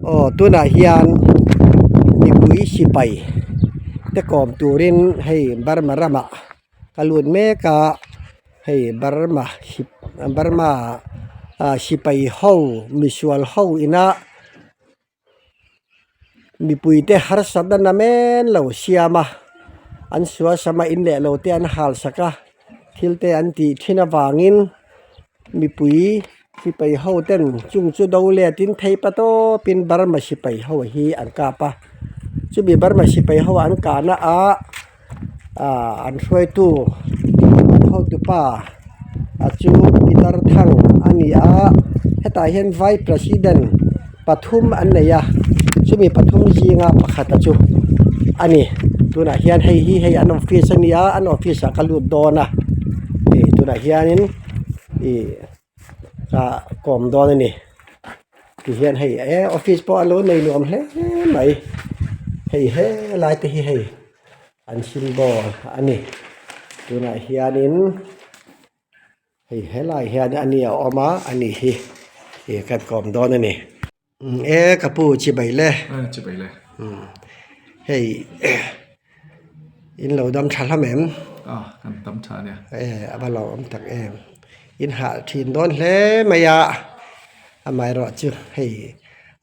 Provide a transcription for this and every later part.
Aw tunah hian mipui sipai te kawm turin hei Burma ramah ka lut mek a hei Burma Burma ah sipai ho misual ho ina mipui te harsatna namen lo siam a an sual sam a in leh lo te an hal sak a thil te an tih thin avangin mipui sipai ho ten chung chu do let in phei pa tawp in Burma sipai ho hi an kap a chumi Burma sipai ho an kah na ah ah an hruaitu an hotupa a chu pitar thang a ni a hetah hian vai president pathum an nei a chumi pathum zinga pakhat a chu a ni tunah hian hei hi hei an office a ni a an office ah ka lut dawn a ih tunah hianin ih ah kawm dawn a ni tihian hei eh office pawh a lo nei nuam hle mai hei helai te hi hei an symbol a ni tunah hianin hei helai hian a ni a awm a a ni hi ih kan kawm dawn a ni e ka pu chibai le chibai le hei in lo dam tha hlawm em a kan dam tha ania e a va lo awm tak em in hah thin dawn hle mai a amaherawhchu hei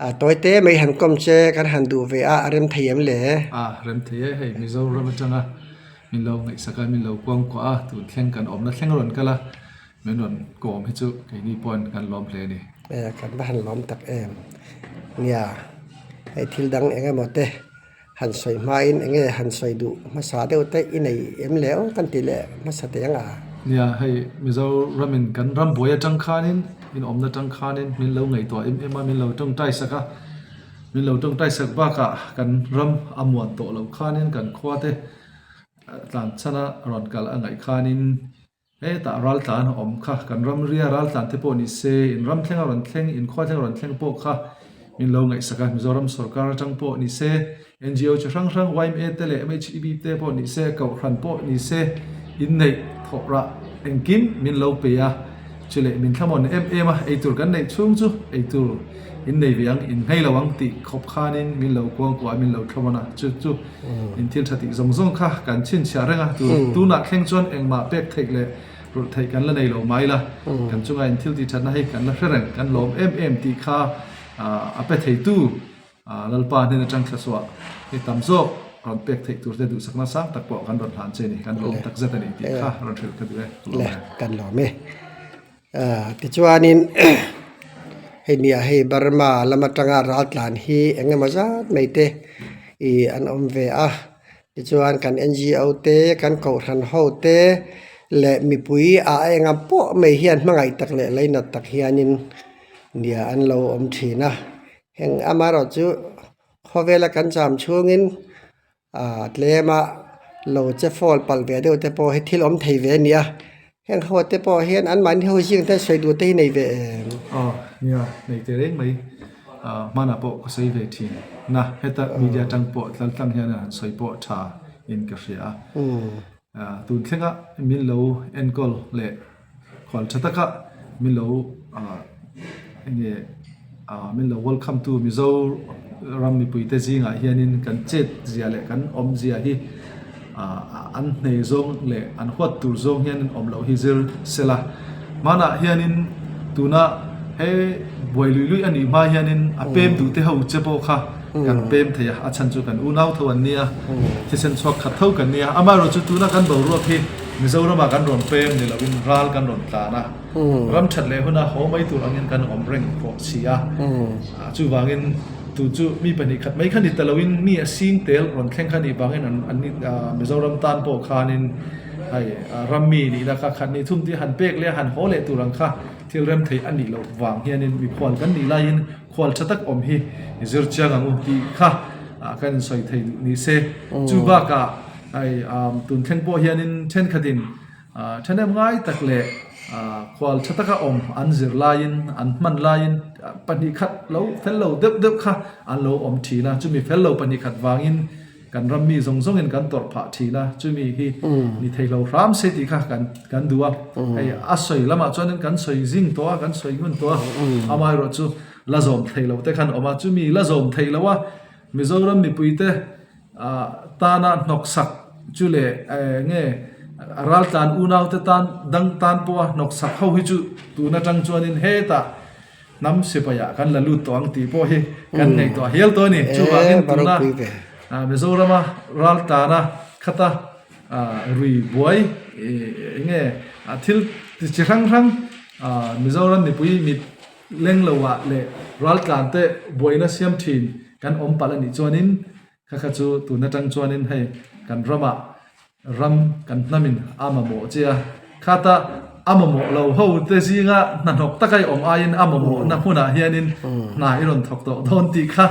A tawi te mai han kawm che kan han duh ve a, a rem thei em le? A rem thei e, hei Mizoram atanga min lo ngaihsak a, min lo kuangkuah a, tun thleng kan awmna thleng rawn kal a, min rawn kawm hi chu keini pawhin kan lawm hle a ni. E, kan va han lawm tak em. Nia, hei thil dang eng emaw te han sawi hmain eng nge han sawi duh hmasa deuh te i nei em le aw kan ti leh hmasa teh ang a. Nia, hei Mizoramin kan ram buai atang khanin, in awmna atang khanin min lo ngaihtuah em em a, min lo tawngtai sak a, min lo tawngtai sak bakah kan ram a muan tawh loh khanin kan khua te tlan chhana rawn kal a ngaih khanin Hetah raltlan a awm kha, kan ram ria raltlan te pawh ni se, in ram thleng a rawn thleng, in khua thleng a rawn thleng pawh kha min lo ngaihsak a, Mizoram sorkar atang pawh ni se, NGO chi hrang hrang yma te leh MHEB te pawh ni se, Kohhran pawh ni se, inneih thawh rah engkim min lo pe a, chu leh min thlamawn em em a, eitur kan neih chhung chu eitur in nei ve ang, in nghei lo ang tih khawp khanin min lo kuangkuah a, min lo thlamawn a, chu chu. In thil tha tih zawng zawng kha kan chhinchhiah reng a, tunah thleng chuan engmah pek theih leh rulh theih kan la nei lo mai la, kan chunga in thil tih thatna hi kan la hre reng, kan lawm em em tih kha a pe theitu Lalpa hnen atang thlasuah hi tam zawk rawn pek theih tur te duhsakna sang tak pawh kan rawn hlan che ni, kan lawm tak zet a ni tih kha rawn hrilh ka duh e. Le, kan lawm e. Tichuanin hei nia hei Burma lam atanga raltlan hi eng emaw zat mai te ih an awm ve a tichuan kan N G O te kan kohhran ho te leh mipui ah eng ang pawh mai hian hmangaih tak leh lainat tak hianin nia an lo awm thin a heng amaherawhchu khawvela kan cham chhungin. Aaa tlema lo che fall palh ve deuh te pawh hi thil awm thei ve a nia heng ho te pawh hian an mahni ho zing te sawi duh te hi nei ve em. Aw nia nei teh reng mai ah hmanah pawh ka sawi ve thin na heta media atang pawh tlal tlang hian an sawi pawh tha in ka hria a ah tun thlenga min lo enkawl leh khual tha taka min lo ah enge ah min lo welcome tu Mizo ram mipui te zingah hianin kan chet zia leh kan awm zia hi ah an hnei zawng leh an huat tur zawng hian awm loh hi zir sela hmanah hianin tuna he buai lui lui a nih hma hianin a pem duh te ho che pawh kha kan pem thei a a chhan chu kan unau tho an nia thisen chhuak khat tho kan nia amaherawhchu tuna kan boruak hi Mizoramah kan rawn pem ni loin ral kan rawn tlan a, ram that leh huna haw mai tur angin kan awm reng pawh si a. Chuvangin tu chu mi pahnih khat mai kha ni ta loin mi a sing tel rawn thleng kha nih vangin an Mizoram tan pawh khanin hei ram mi nihna kha khat nih thum tih han pek leh a han haw leh tur ang kha thil rem theih a nih loh vang hianin mikhual kan nih laiin khual tha tak awm hi zir chiang ang u tih kha kan insawi thei duh ni se. Chu bakah Hei tun thleng pawh hianin thenkhatin thahnem ngai tak leh khual tha taka awm an zir laiin an hman laiin pahnih khat lo fel lo deuh deuh kha an lo awm thin a, chumi fel lo pahnih khat vangin kan ram mi zawng zawngin kan tawrh phah thin a, chumi hi ni thei lo hram se tih kha kan kan duh a, hei a sawi lamah chuanin kan sawi zing tawh a, kan sawi ngun tawh a, amaherawhchu. la zawm thei lo te khan awm a, chumi la zawm thei lo a Mizoram mipuite tana hnawksak chu leh nge raltlan unaute tan dang tan pawha hnawksak ho hi chu tun atang chuanin hetah hnam sipaiah kan la lut tawh ang tih pawh hi kan ngaihtuah hial tawh a ni. Chuvangin tuna Mizorama raltlana khata rui buai enge thil chi hrang hrang Mizoram mipui mit leng loah leh raltlan te buaina siam thin kan awm palh a nih chuanin kha kha chu tun atang chuanin hei kan ramah ram kan hnamin a mamawh che a, khata a mamawh lo ho te zinga hnahnawk taka i awm aiin a mamawhna hmunah hianin hna i rawn thawk tawh dawn tih kha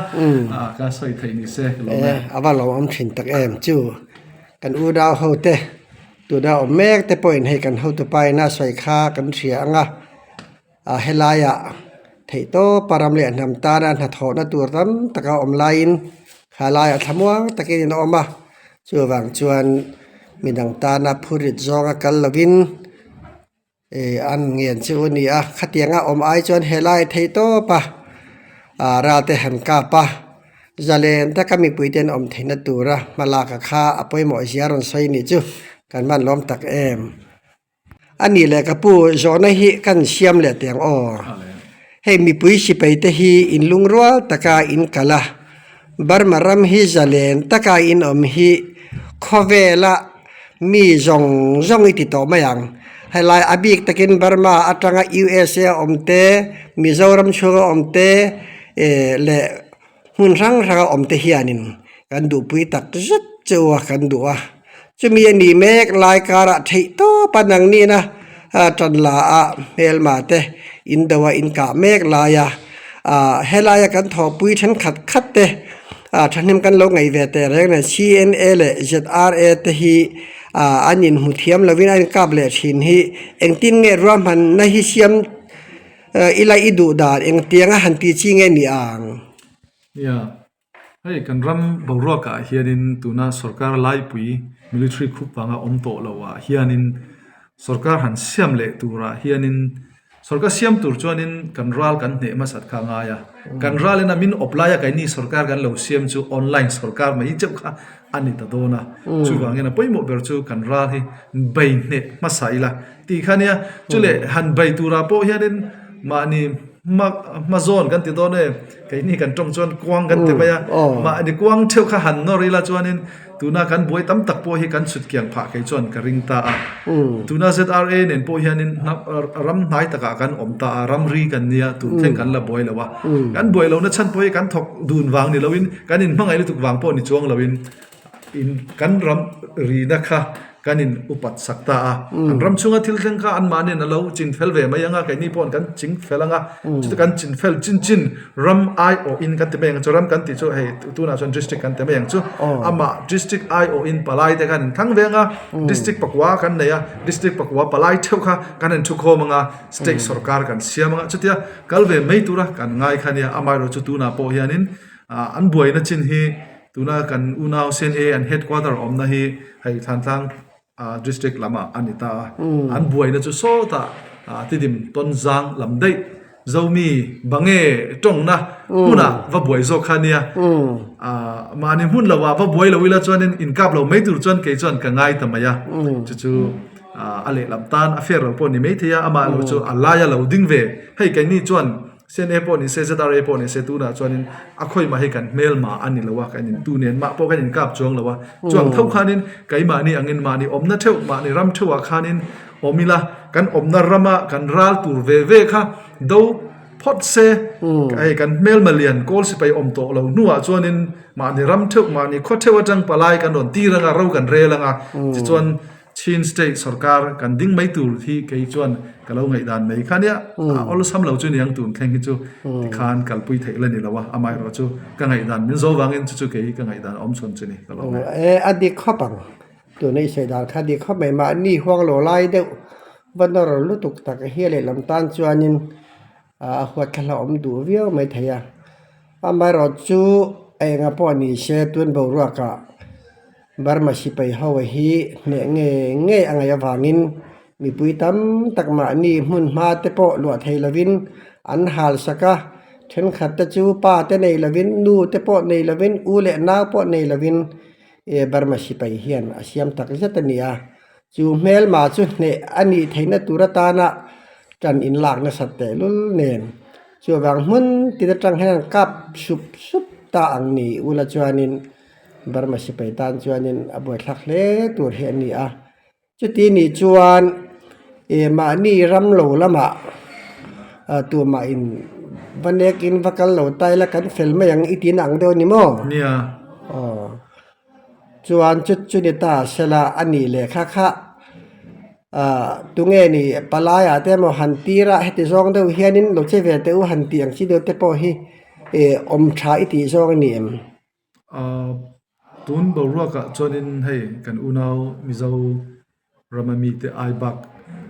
ka sawi theih ni se ka lawm e. A va lawmawm thin tak em chu kan unau ho te tuna awm mek te pawhin hei kan hotupa ina sawi kha kan hria ang a. A helaiah theihtawpa ram leh hnam tana hnathawhna tur tam taka awm laiin kha laiah thlamuang takin in a awm a, chuvang chuan midang tana phurit zawnga kal lovin ih an ngen chu a ni a, khatianga awm ai chuan helai theihtawpa ah ral te han kap a, zalen taka mipui te an awm theihna tura hma lak a kha a pawimawh zia rawn sawi nih chu kan hman lawm tak em. A nih leh ka pu, zawhna hi kan siam leh teh ang aw. Hei mipui sipai te hi in lungrual taka in kal a, Burma ram hi zalen taka in awm hi khawvela mi zawng zawng i ti tawh mai ang. Helai a bik takin Burma atanga USA a awm te, Mizoram chhunga awm te leh hmun hrang hranga awm te hianin kan duhpui tak zet chu a kan duh a chumi a nih mek lai karah theih tawp a nang nihna tan la a hmelma te in do a in kah mek lai a ah helaia kan thawhpui thenkhat khat te ah thahnem kan lo ngaih ve teh reng nen C N A leh Z R A te hi ah an inhmu thiam lovin a inkap leh thin hi engtin nge ruahmanna hi siam. Ila i duh dan engtianga han ti chi nge ni ang? Nia, hei kan ram boruakah hianin tuna sorkar laipui military khup vanga awm tawh loah hianin sorkar han siam leh turah hianin sorkar siam tur chuanin kan ral kan hneh hmasat kha a ngai a. Kan ralin a min awp laia keini sorkar kan lo siam chu online sorkar mai chauh kha a ni ta dawn a. Chuvangin a pawimawh ber chu kan ral hi bei hneh hmasa ila. Tih kha nia, chu leh han bei turah pawh hianin mahni hma hma zawn kan ti dawn e, keini kan tawng chuan kuang kan ti mai a, mahni kuang theuh kha han nawr ila chuanin tuna kan buai tam tak pawh hi kan chhut kiang phah kei chuan ka ring ta a. Tuna ZRA nen pawh hianin ram hnai takah kan awm ta a, ramri kan nia tun thleng kan la buai lo a, kan buai lohna chhan pawh hi kan thawk dun vang ni loin kan inhmangaih lutuk vang pawh ni chuang loin In kan ram rina kha kan in upat sak ta a, an ram chhunga thil thleng kha anmahniin a lo chin fel ve mai ang a, keini pawhin kan ching fel ang a, chuti kan chin fel chin chin ram aiawhin kan ti mai ang chu, ram kan tih chu hei tunah chuan district kan ti mai ang chu, amah district aiawhin palai te khan in thlang ve ang a, district pakua kan nei a, district pakua palai theuh kha kan in thukhawm ang a, state sorkar kan siam ang a, chutia kal ve mai tura kan ngai kha nia, amaherawhchu tunah pawh hianin an buaina chin hi Tuna kan unau CNA an headquarter awmna hi hei Thlantlang district lamah a ni ta a, an buaina chu sawtah Tidim Tonzang lam daih Zomi Bange tawngna hmunah va buai zawk kha a nia. Mahni hmun lovah va buai lo ila chuanin inkap lo mai tur chuan kei chuan ka ngai ta mai a, chu chu a lehlam tan a fair lo pawh ni maithei a, amah lo chu a laia lo ding ve. Hei keini chuan CNA pawh ni se, ZRA pawh ni se tunah chuanin a khawimah hi kan hmelma a ni lo a, kan in tu nen mah pawh kan inkap chuang lo a. Chuang tho khanin keimahni angin mahni awmna theuh, mahni ram theuhah khanin awm ila, kan awmna rama kan ral tur ve ve kha do phawt se, hei kan hmelma lian kawl sipai awm tawh lo hnuah chuanin mahni ram theuh, mahni khaw theuh atang palai kan rawn tir anga, ro kan rel anga, tichuan Chin State sorkar kan ding mai tur hi kei chuan ka lo ngaihdan mai kha nia, a awlsam lo chu niang tun thleng hi chu tikhan kalpui theih la ni lo a, amaherawh chu ka ngaihdan min zo vangin chu chu kei ka ngaihdan awm chhun chu ni ka lo ngai. E a dik khawp ang, tuna i sawi dan kha a dik khawp mai, mahni huang lo lai deuh va nawr lutuk tak hi a lehlam tan chuanin a huat thla hlauhawm duh viau mai thei a, amaherawh chu enga pawh ni se tun boruakah Burma sipai ho hi hneh ngei ngei a ngaih avangin mipui tam tak mahni hmun hma te pawh luah thei lovin an hal sak a. Thenkhat te chu pa te nei lovin nu te pawh nei lovin u leh nau pawh nei lovin eh Burma sipai hian a siam tak zet a ni a. Chu hmelma chu hneh a nih theihna tur atana tan inlak nasat tehlul nen chuvang hmun tin atang hian an kap sup sup ta ang ni ula chuanin Burma sipai tan chuanin a buaithlak hle tur hi a ni a. Chuti nih chuan ih mahni ram lo lamah ah tumah in va nek in va kal lo ta ila kan fel mai ang i tih na ang deuh a ni maw? Nia. Aw. Chuan chu chu ni ta sela a nih leh kha kha ah tunge ni palai ah te emaw han tir a heti zawng deuh hianin lo che ve teh u han tih ang chi deuh te pawh hi ih awm tha i tih zawng a ni em? Tun boruakah chuanin hei kan unau Mizo rama mite ai bak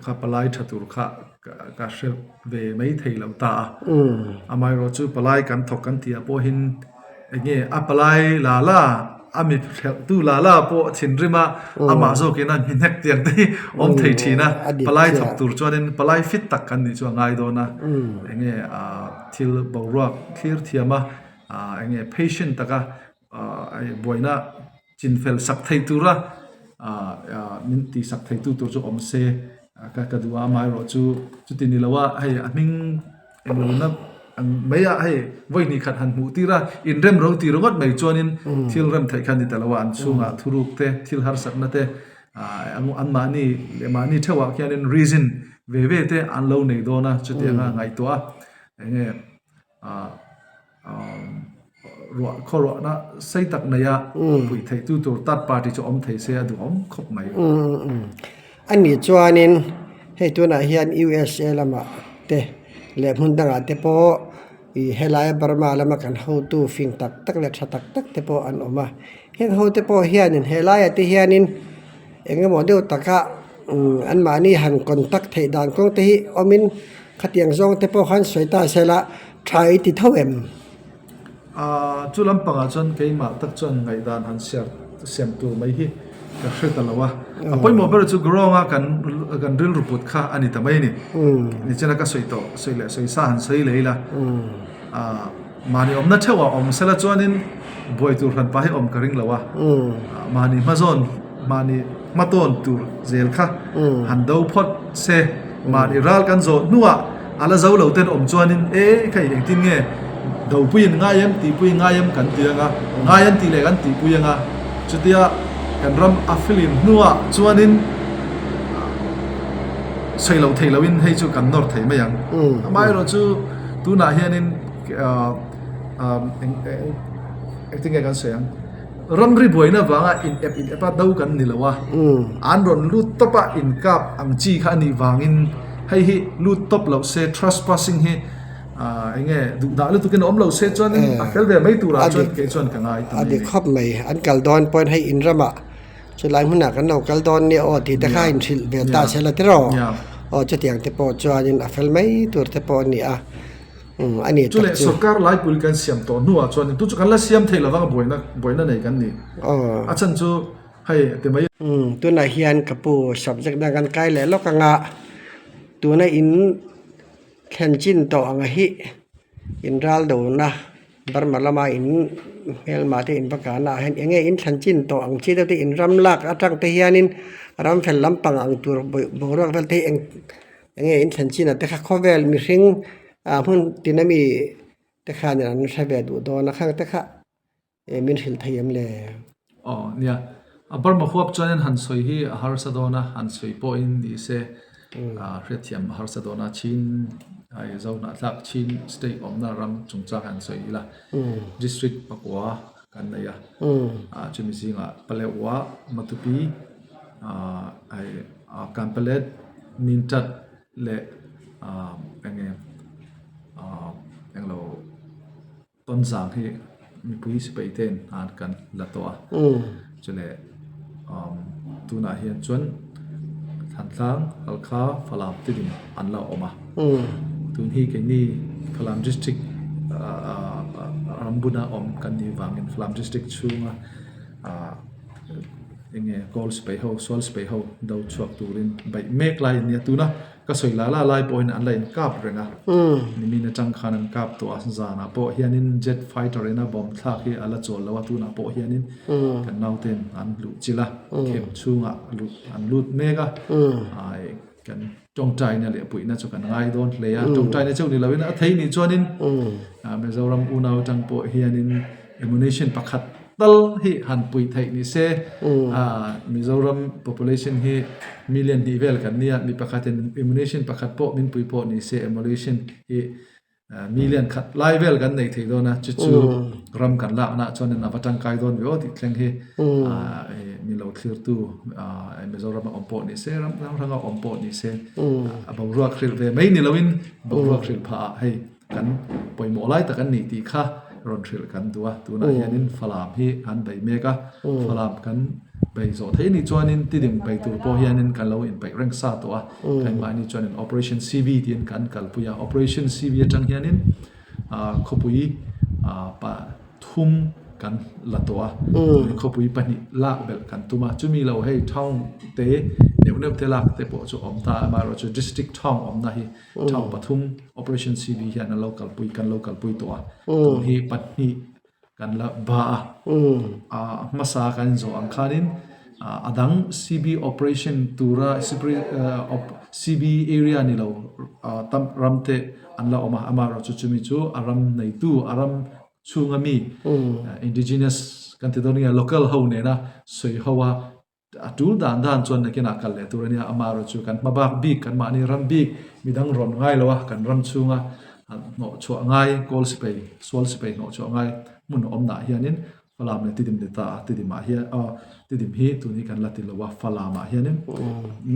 kha palai tha tur kha ka hre ve mai thei lo ta a. Amaherawh chu palai kan thawk kan tih ah pawhin eng nge a palai la la a mi hrelh tu la la pawh thinrim a amah zawkin a hmi hnek tiang te hi awm thei thin a. Palai thawk tur chuanin palai fit tak kan nih chu a ngai dawn a. Eng nge thil boruak thlir thiam a. ah eng nge patient taka ah buaina chinfel sak thei tura ah ah min tih sak thei tu tur chu awm se ka ka duh a amaherawh chu chuti ni lo a hei a hming englo na ang mai a hei vawi hnih khat han hmuh tir a inrem ro tih ringawt mai chuanin thil rem theih kha a ni ta lo a an chhungah thuruk te thil harsatna te ah anmahni leh mahni theuhah khianin reason ve ve te an lo nei dawn a chutianga ngaihtuah a eng nge ah ruah khaw ruahna sei tak nei a puih theih tu tur third party chu awm thei se a duhawm khawp mai. A nih chuanin hei tunah hian USA lamah te leh hmun dangah te pawh ih helaia Burma lama kan hotu fing tak tak leh tha tak tak te pawh an awm a, heng ho te pawh hianin helaiah te hianin eng emaw deuh taka anmahni han contact theih dan kawng te hi awmin khatiang zawng te pawh khan sawi ta se la tha i ti tho em? Aaa chu lampangah chuan keimah tak chuan ngaihdan han siar siam tur mai hi ka hre ta lo a, a pawimawh ber chu Gurong-a kan kan rilru put kha a ni ta mai a ni. Nichina ka sawi tawh sawi leh sawi sa han sawi leh ila aaa mahni awmna theuhah awm sela chuanin buai tur hran pah hi awm ka ring lo a, mahni hmazawn mahni hmatawn tur zel kha han do phawt se, mahni ral kan zawh hnuah a la zo lo ten awm chuanin e hei engtin nge dopuiin ngai em tihpuiin ngai em kan ti anga, ngai an tih leh kan tihpui anga chutia kan ram a filim hnuah chuanin sawi loh theih lohin hei chu kan nawr thei mai ang. Amaherawhchu tunah hianin engtin nge kan sawi ang? Ramri buaina vanga in ep in ep a do kan ni lo a, an rawn lut tawp a inkap ang chi kha a nih vangin hei hi lut tawp loh se trespassing hi eng nge duh dah lutukin a awm lo se chuan a fel ve mai turah chuan kei chuan ka ngai ta mai a ni. A dik khawp mai, an kal dawn pawhin hei in ramah chulai hmunah kan lo kal dawn nia aw tih te kha inhrilh ve ta se la tiraw? Aw chutiang te pawh chuanin a fel mai tur te pawh a ni a. Umm a ni tak chu. Chuleh sorkar laipui kan siam tawh hnuah chuan tu chu kan la siam thei lo vang buaina buaina nei kan ni. A chhan chu hei ti mai. Umm tunah hian ka pu subject dang kan kai leh lawk anga tuna in thlen chin tawh ang hi in ral dona Burma lama in hmelma te in va kana ah hian eng nge in thlen chin tawh ang chi deuh te in ram lak atang te hianin ram fel lampang ang tur boruak vel te hi eng. Eng nge in thlen chin ah te kha khawvel mihring ah hmun tin ami te khan an hre ve duh dawn a khang te kha eh min hrilh thei em le? Aw nia, a Burma huap chuanin han sawi hi a harsa dawn a, han sawi pawhin ni se ah hriatthiam a harsa dawn a, Chin ai Zohnahthlak Chin state awmna ram chungchang han sawi ila district pakua kan nei a, ah chumi zingah Palehua, Matupi ah ai. Kanpalet, Mintat leh eng nge englo Tonzang hi mipui sipai ten an kan la tawh a, chuleh tunah hian chuan Thantlang, Halkha, Falam te din an la awm a, tun hi keini Falam district rambuna awm kan nih vangin Falam district chhunga. Eng nge goal sipai ho sual sipai ho do chhuak turin beih mek lai a nia tuna. Ka sawi la la lai pawhin an la inkap reng a, nimin atang khan an kap tawh a, zanah pawh hianin jet fighter in a bomb thlak hi a la chawl lo a, tunah pawh hianin kan nauten an luh chilh a, khem chhungah luh an lut mek a, kan tawngtaina leh puihna chu kan ngai dawn hle a, tawngtaina chauh ni loin a thei nih chuanin Mizoram unau atang pawh hianin ammunition pakhat tal hi han puih theih ni se, Mizoram population hi million hnih vel kan nia, mi pakhatin ammunition pakhat pawh min pui pawh ni se ammunition hi million khat lai vel kan nei thei dawn a, chu chu ram kan lakna ah chuanin a va tangkai dawn ve aw tih thleng hi mi lo thlirtu Mizoram a awm pawh ni se, ram hrang hranga awm pawh ni se a boruak hrilh ve mai ni loin boruak hrilh phah ah hei kan pawimawh lai tak an nih tih kha rawn hrilh kan duh a, tunah hianin Falam hi an bei mek a, Falam kan bei zawh theih anih chuanin Tidim bei tur pawh hianin kan lo inpeih reng sa tawh a, keimahni chuanin Operation CV tiin kan kalpui a, Operation CV atang hianin khawpui pathum kan la tawh a, khawpui pahnih lak belh kan tum a, chumi lo hei town te neuh neuh te lak te pawh chu a awm ta a, amaherawhchu District town awmna hi Town pathum Operation CB hian an lo kalpui kan lo kalpui tawh a, tun hi pahnih kan la ba a, a hmasa kan inzawh ang khanin a dang CB operation tura CB area ni lo tam ram te an la awm a, amaherawhchu chumi chu a ram neitu a ram chhunga mi indigenous kan ti dawn nge local ho nena sawi ho a. A tul dan dan chuan nakinah kal leh tur a nia, amaherawhchu kan hma bak bik, kan mahni ram bik, midang rawn ngai lo a, kan ram chhunga hnawh chhuah ngai, kawl sipai, sual sipai hnawh chhuah ngai hmun awmnah hianin Falam leh Tidim ni ta a, Tidimah hian aw Tidim hi tun hi kan la ti lo a, Falamah hianin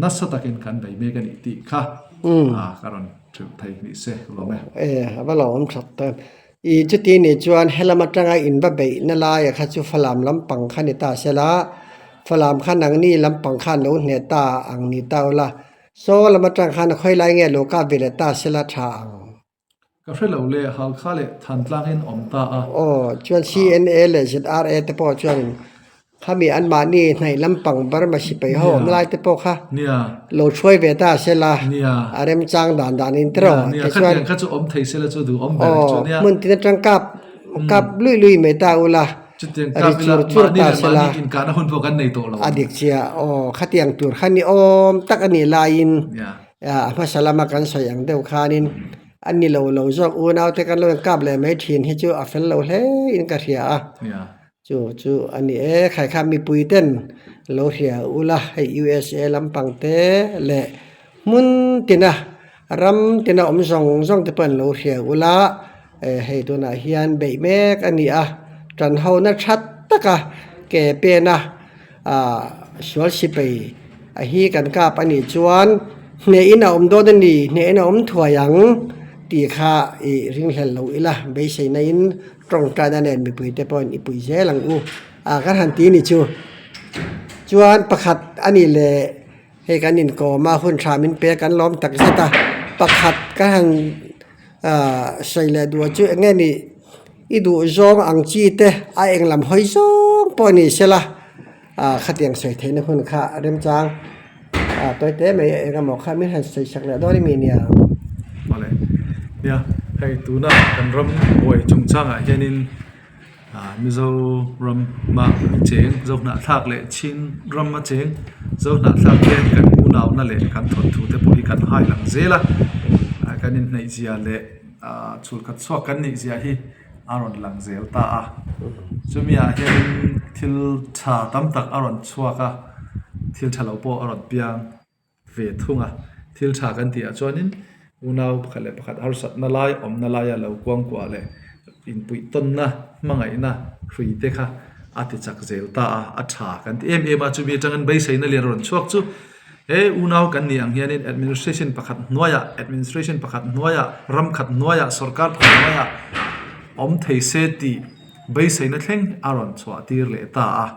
nasa takin kan bei mek a nih tih kha ka rawn hrilh thei ni se lawm e. E, a va lo awm that ta. I chuti nih chuan helam atanga in va beihna laia kha chu Falam lampang kha ni ta se la, Falam kha nangni lampang khan lo hneh ta ang ni ta ula, saw lam atang khan khawi lai nge lo kap ve leh ta se la tha ang. Ka hre lo le, Halkha leh Thantlangin awm ta a. Aw, chuan CNA leh ZRA te pawh chuan Khami anmahni hnaih lampang Burma sipai ho awm lai te pawh kha lo hruai ve ta se la, a remchang dan dan in tiraw tichuan aw hmun tin atang kap kap luih luih mai ta ula ri chur chur ta se la a dik chiah aw khatiang tur kha ni awm tak a nih laiin a hmasa lama kan sawi ang deuh khanin a ni lo lo zawk unaute kan lo inkap leh mai thin hi chu a fel lo hle in ka hria a. Chu chu a ni e, khai kha mipui ten lo hria ula hei USA lampang te leh hmun tina ram tina awm zawng zawng te pawh an lo hria ula eh hei tunah hian beih mek a ni a tan ho na tha taka ke pen a ah sual sipai a hi kan kap a nih chuan hneh in a awm dawn a ni hneh in a awm thuai ang tih kha ih ringhlel lo ila beisei na in. Tawngtaina nen mipuite pawhin i pui zel ang u a kan han ti ni chu. Chuan pakhat a ni leh hei kan inkawm a hun tha min pe kan lawm tak zet a pakhat ka han ah sawi leh duh chu eng nge ni i duh zawng ang chi te a eng lam hawi zawng pawh ni sela ah khatiang sawi theihna hun kha remchang ah tawi te mai eng emaw kha min han sawi sak leh dawn a mi nia. Awle nia hei tuna kan ram buai chungchangah hianin ah Mizoram a cheng Zohnahthlak leh Chin ram a cheng Zohnahthlak te kan unauna leh kan thawnthu te pawh hi kan hai lang zel a kan inhnaih zia leh ah chhulkhat chhuak kan nih zia hi. a rawn lang zel ta a chumi ah hianin thil tha tam tak a rawn chhuak a thil tha lo pawh a rawn piang ve thung a thil tha kan tih ah chuanin unau pakhat leh pakhat harsatna lai awmna laia lo kuangkuah leh inpuih tawnna hmangaihna hrui te kha a ti chak zel ta a a tha kan ti em em a chumi atangin beiseina lian a rawn chhuak chu he unau kan nih ang hianin administration pakhat hnuaiah administration pakhat hnuaiah ram khat hnuaiah sorkar pakhat hnuaiah awm thei se tih beiseina thleng a rawn chhuah tir leh ta a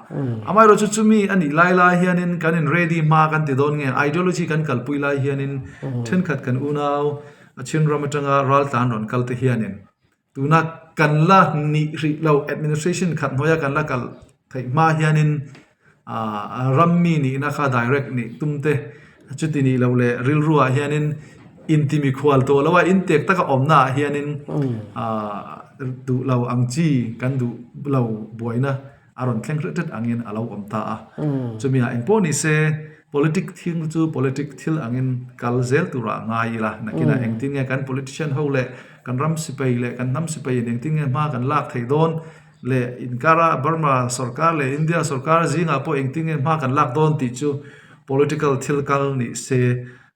amaherawhchu chumi a nih lai lai hianin kan in ready hma kan ti dawn nge ideology kan kalpui lai hianin thenkhat kan unau a chhin ram atanga raltlan rawn kal te hianin Tuna kan la nih hrih lo administration khat hnuaia kan la kal theih hma hianin aah ram mi nihna kha direct nih tum te Chuti nih loh leh rilru ah hianin inti mikhual tawh lo a, intek taka awmna ah hianin ah duh lo ang chi kan duh lo buaina a rawn thleng hret hret angin a lo awm ta a. Chumi ah engpawh ni se politic thil chu politic thil angin kal zel turah ngai ila, nakinah engtin nge kan politician ho leh kan ram sipai leh kan hnam sipai in engtin nge hma kan lak theih dawn leh inkara Burma sorkar leh India sorkar zingah pawh engtin nge hma kan lak dawn tih chu political thil kal ni se.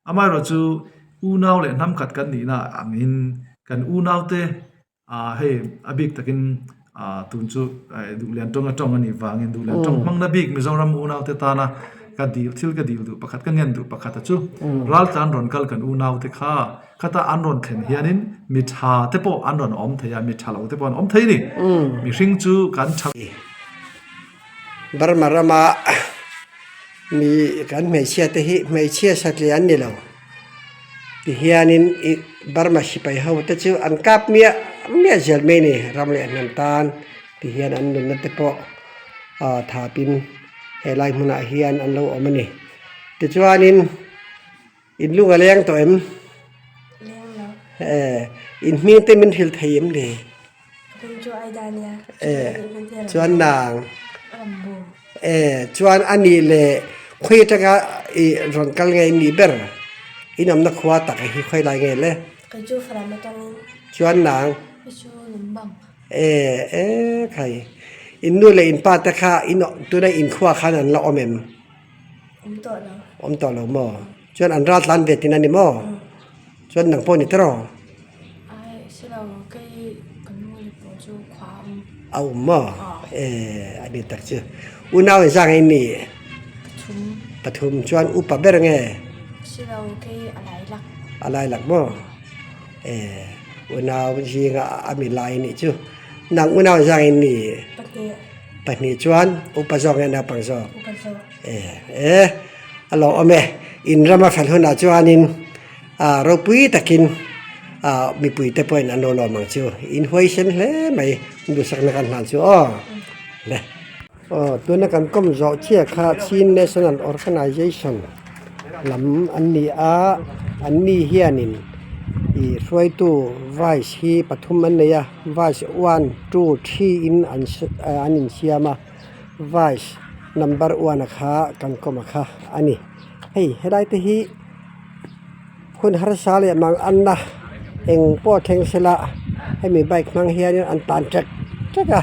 Amaherawh chu unau leh hnam khat kan nihna angin kan unaute ah hei a bik takin ah tun chu duhlian tawng a tawng a nih vangin duhlian tawng hmangna bik Mizoram unaute tana ka dil thil ka dil duh pakhat ka ngen duh pakhat a chu raltlan rawn kal kan unaute kha khata an rawn thlen hianin mi tha te pawh an rawn awm thei a mi tha lo te pawh an awm thei a ni mihring chu kan tha Burma rama mi kan hmeichhia te hi hmeichhia satliah an ni lo. Tihianin ih Burma sipai ho te chu an kap miah miah zel mai a ni ram leh hnam tan tihian an nunna te pawh ah thapin helai hmunah hian an lo awm a ni. Tichuanin in lung a leng tawh em? Leng lo. Eh in hming te min hrilh thei em ni? Chuan nang chuan a nih leh khawi atanga ih rawn kal nge in nih ber in awmna khua tak hi khawi lai nge le chuan nang eh eh khai in nu leh in pa te kha in tuna in khua khan an la awm em awm tawh lo maw. Chuan an ral tlan ve tin a ni maw? Chuan nang pawh ni tawh rawh. Ai silo kei ka nu le pawh chu khua a awm. A awm maw? Eh a ni tak chu. Unau in zang in ni? Pathum. Pathum chuan upa ber nge? Silo kei a lai lak. A lai lak maw? Eh unau zinga a mi lai nih chu. Nang unau in zang in ni? Pahnih. Pahnih chuan upa zawk nge naupang zawk? Upa zawk. Eh eh a lo awm e in rama fel hunah chuanin ah ropui takin ah mipui te pawhin an lo lawm ang chu in huaisen hle mai duhsakna kan hlan chu aw le. Aw tuna kan kawm zawh chiah kha Chin National Organization lam an ni a an ni hianin ih hruaitu vice hi pathum an nei a vice one two three in an an insiam a. Vice number one a kha kan kawm a kha a ni. Hei helai te hi hun harsa leh mang anna eng pawh thleng sela hemi bike hmang hianin an tan ṭek ṭek a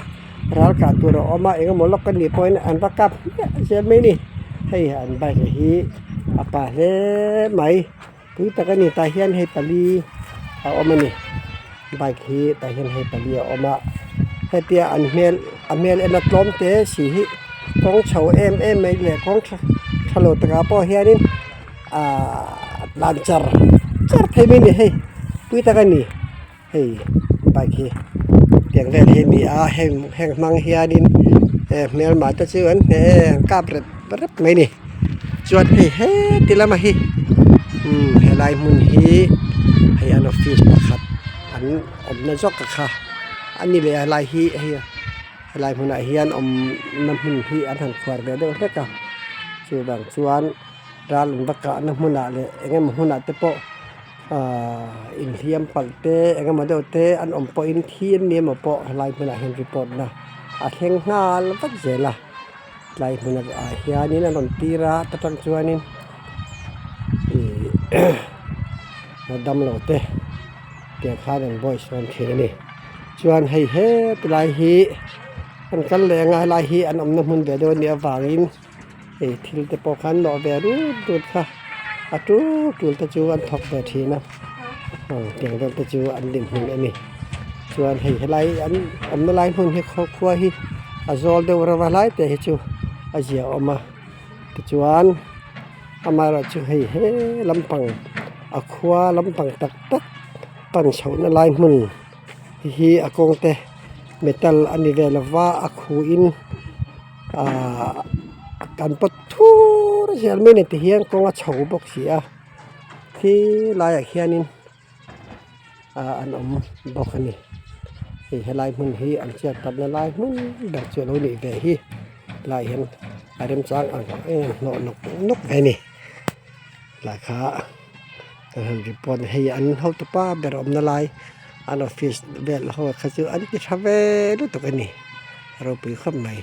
ral kah tur a awm a engemaw lawk a nih pawhin an va kap hmiah zel mai a ni. Hei an bike hi a pa hle mai. Tui tak a ni tah hian hei pali a awm a ni bike hi tah hian hei pali a awm a hetia an hmel a hmel en a tlawm te si hi kawng chho em em mai leh kawng tha tha lo takah pawh hianin ahh tlan char char thei mai a ni hei pui tak a ni hei bike hi tiang vel hi a ni a heng heng hmang hianin eh hmelma te chu an hneh e an kap rep rep mai a ni chuan hei heti lama hi umm helai hmun hi hei an office pakhat an awmna zawk a kha a ni leh a helai hi hei helai hmunah hian awmna hmun hi an han khuar ve deuh hlek a chuvang chuan ral an va kahna hmunah leh eng emaw hmunah te pawh. Ahh inhliam palh te eng emaw deuh te an awm pawhin thi an ni emaw pawh helai hmunah hian report na a thleng nghal vat zel a tlai hmun ah hianin an rawn tir a ta tang chuanin ihh damlo te tiang khan an voice rawn thin a ni chuan hei heti lai hi an kal leh anga helai hi an awmna hmun ve deuh a nih avangin. Hei thil te pawh khan nawh ve rut rut kha a tul tul te chu an thawk ve thin a aw tiang vel te chu an dinhmun a ni chuan hei helai an awmna lai hmun hi khua hi a zawl deuh reuh a helai te hi chu a zia awm a tichuan amaherawhchu hei he lampang a khua lampang tak tak pan chhohna lai hmun hi a kawng te metal a ni ve lova a khuin. Ahh kan pawt thur zel mai a ni tihian kawng a chho bawk si a khi laiah khianin ah an awm bawk a ni hei helai hmun hi an chhiat tatna lai hmun ber chu alo nih ve hi helaiah hian a remchang ang em hnawh nawk nawk ve a ni. Lai kha kan han report hei an hotupa ber awmna lai an office vel ho kha chu an ti tha ve lutuk a ni a ropui khawp mai.